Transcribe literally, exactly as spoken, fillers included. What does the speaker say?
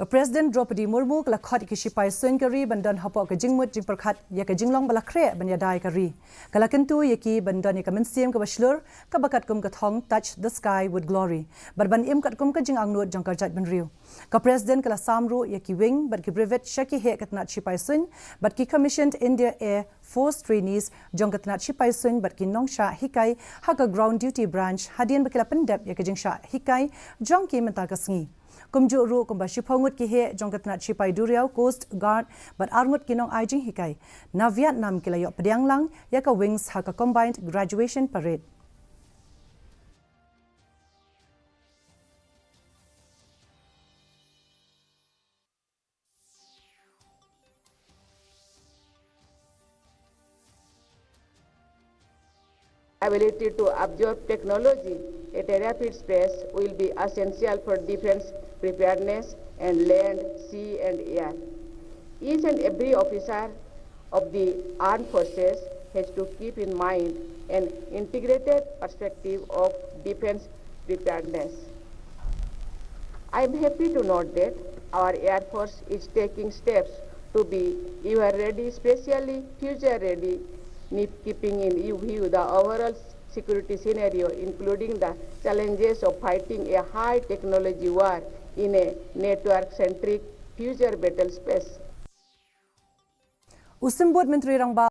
Ka President Droupadi Murmu ka la khot ïa ki shipai suiñ ka ri ban don hapoh ka jingmut jingpyrkhat ïa ka jinglong ba la khreh ban ïada ïa ka ri. Ka la kyntu ïa ki ban don ïa ka mynsiem kaba shlur, kaba katkum ka thong Touch the Sky with Glory, bad ban im katkum ka jingangnud jong ka jaitbynriew. Ka President ka la sam ruh ïa ki wing bad ki brevet sha ki heh ka tnat shipai suiñ bad ki commissioned India Air Force trainees jong ka tnat shipai suiñ bad ki nongshah hikai ha ka Ground Duty Branch hadien ba ki la pyndep ïa ka jingshah hikai jong ki mynta ka sngi. Kumjuh ruh kumba shiphew ngut ki heh jong ka tnat shipai duriaw Coast Guard bad ar ngut ki nongai jinghikai na Vietnam ki la ïoh pdiang lang ïa ka wings ha ka Combined Graduation Parade. Ability to absorb technology at a rapid pace will be essential for defense preparedness in land, sea, and air. Each and every officer of the armed forces has to keep in mind an integrated perspective of defense preparedness. I am happy to note that our Air Force is taking steps to be ever ready, especially future ready, keeping in view the overall security scenario, including the challenges of fighting a high technology war in a network centric future battle space. U Symbud Myntri Rangbah